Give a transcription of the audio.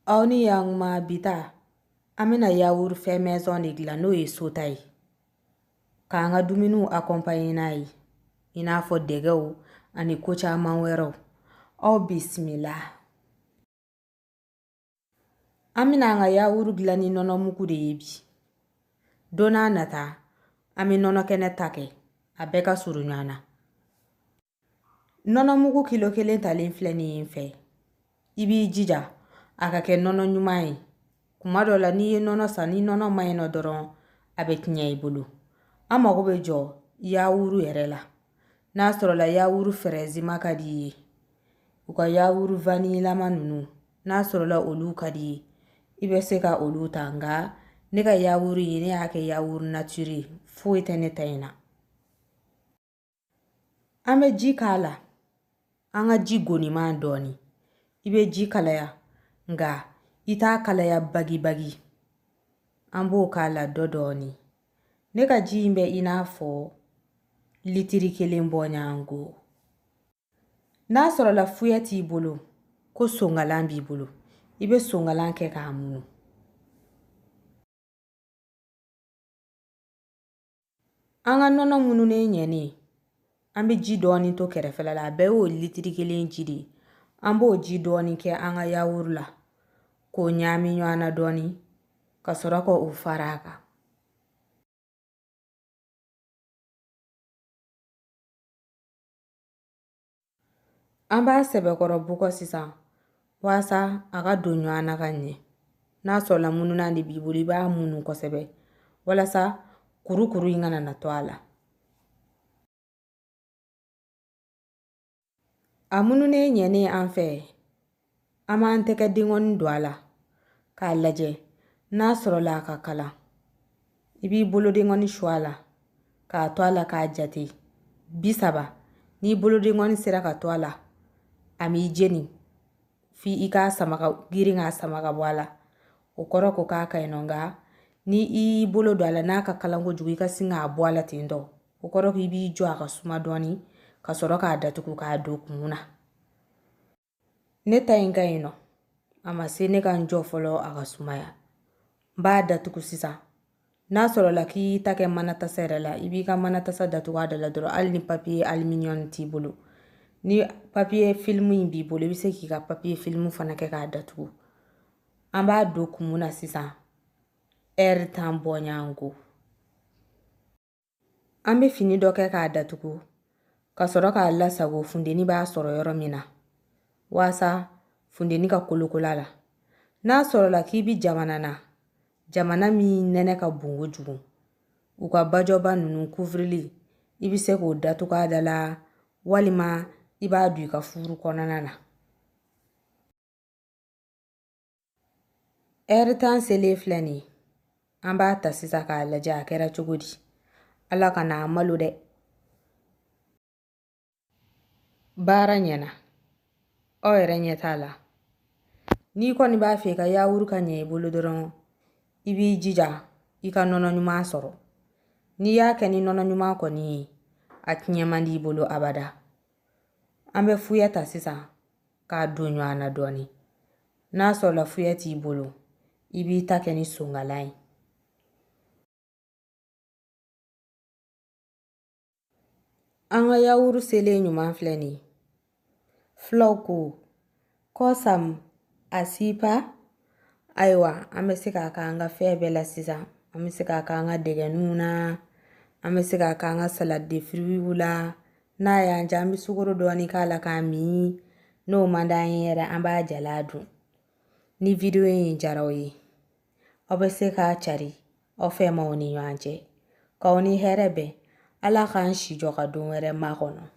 Aw ni yan bi ta, an bɛna yaourt fait maison de dilan, n'o ye so ta ye, k'an ka dumuniw accompagner n'a ye, i n'a fɔ dɛgɛw ani ko caman wɛrɛw. Aw bisimila. An bɛna an ka yaourt dilan ni nɔnɔmugu de ye bi. Don n'a nata, an bɛ nɔnɔ kɛnɛ ta kɛ, a bɛɛ ka surun ɲɔgɔn na. Nɔnɔmugu kilo 1 talen filɛ nin ye n fɛ. I b'i jija a ka kɛ nɔnɔ ɲuman ye. Kuma dɔ la, n'i ye nɔnɔ san, ni nɔnɔ ma ɲi nɔ dɔrɔn, a bɛ tiɲɛ i bolo. An mago bɛ jɔ yawuru yɛrɛ la. N'a sɔrɔla yawuru fraise ma ka di i ye, u ka yawuru vanilama ninnu, n'a sɔrɔla olu ka di i ye, i bɛ se ka olu ta. Nka ne ka yawuru ye, ne y'a kɛ yawuru nature ye, foyi tɛ ne ta in na. An bɛ ji k'a la, an ka ji goniman dɔɔni. I bɛ ji kalaya, nka i t'a kalaya bagibagi. An b'o k'a la dɔ dɔɔni. Ne ka ji in bɛ i n'a fɔ litiri 1 bɔɲɔgɔnko. N'a sɔrɔla fouet t'i bolo, ko songalan b'i bolo, i bɛ songalan kɛ k'a munu. An ka nɔnɔ mununen ɲɛnen, an bɛ ji dɔɔni to kɛrɛfɛla la. A bɛɛ y'o litiri 1 ji de ye. An b'o ji dɔɔni kɛ an ka yawuru la k'o ɲaami ɲɔgɔn na dɔɔni, ka sɔrɔ ka o fara a kan. An b'a sɛbɛkɔrɔ bugɔ sisan waasa a ka don ɲɔgɔn na ka ɲɛ. N'a sɔrɔla mununan de b'i bolo, i b'a munu kosɛbɛ walasa kurukuru in kana na to a la. A mununen ɲɛnen an fɛ, an b'an tɛgɛ denkɔni don a la k'a lajɛ n'a sɔrɔla a ka kalan. I b'i bolodenkɔni su a la k'a to a la k'a jate 30. N'i bolodenkɔni sera ka to a la, a m'i jeni f'i i k'a sama ka girin k'a sama ka bɔ a la, o kɔrɔ ko k'a ka ɲi nɔ. Nka ni i y'i bolo don a la n'a ka kalan kojugu, i ka sin k'a bɔ a la ten tɔ, o kɔrɔ ko i b'i jɔ a ka suma dɔɔni ka sɔrɔ k'a datugu k'a don kumu na. Ne ta in ka ɲi nɔ, a ma se ne ka n jɔ fɔlɔ a ka sumaya. N b'a datugu sisan. N'a sɔrɔla k'i y'i ta kɛ manatasa yɛrɛ la, i b'i ka manatasa datugu a da la dɔrɔn. Hali ni papier aluminium t'i bolo, ni papier film in b'i bolo, i bɛ se k'i ka papier film fana kɛ k'a datugu. An b'a don kumu na sisan ɛri 10 bɔɲɔgɔnko. An bɛ fini dɔ kɛ k'a datugu ka sɔrɔ k'a lasago funteni b'a sɔrɔ yɔrɔ min na, waasa funteni ka kolokola la. N'a sɔrɔla k'i bɛ jamana na, jamana min nɛnɛ ka bon kojugu, u ka bajɔba ninnu kuvurili, i bɛ se k'o datugu a da la, walima i b'a don i ka furu kɔnɔna na. Ɛri 10 selen filɛ nin ye, an b'a ta sisan k'a lajɛ a kɛra cogo di. Ala ka n'an malo dɛ. Baara ɲɛna, aw yɛrɛ ɲɛ t'a la. N'i kɔni b'a fɛ i ka yawuru ka ɲɛ i bolo dɔrɔn, i b'i jija i ka nɔnɔ ɲuman sɔrɔ. N'i y'a kɛ ni nɔnɔ ɲuman kɔni ye, a tiɲɛ man di i bolo abada. An bɛ fouet ta sisan k'a don ɲɔgɔn na dɔɔni. N'a sɔrɔla fouet t'i bolo, i b'i ta kɛ ni songalan ye. An ka yawuru selen ɲuman filɛ nin ye. Fulaw ko kɔsam asipa. Ayiwa, an bɛ se k'a k'an ka fɛn bɛɛ la sisan. An bɛ se k'a k'an ka dɛgɛninw na, an bɛ se k'a k'an ka salade de fruits la. N'a y'an diya, an bɛ sukaro dɔɔni k'a la k'a min. N'o man d'an ye yɛrɛ, an b'a jala dun. Ni video in diyara aw ye, aw bɛ se k'a cari aw fɛ maaw ni ɲɔgɔn cɛ. K'aw ni hɛrɛ bɛn. Ala k'an si jɔ ka don wɛrɛ makɔnɔ.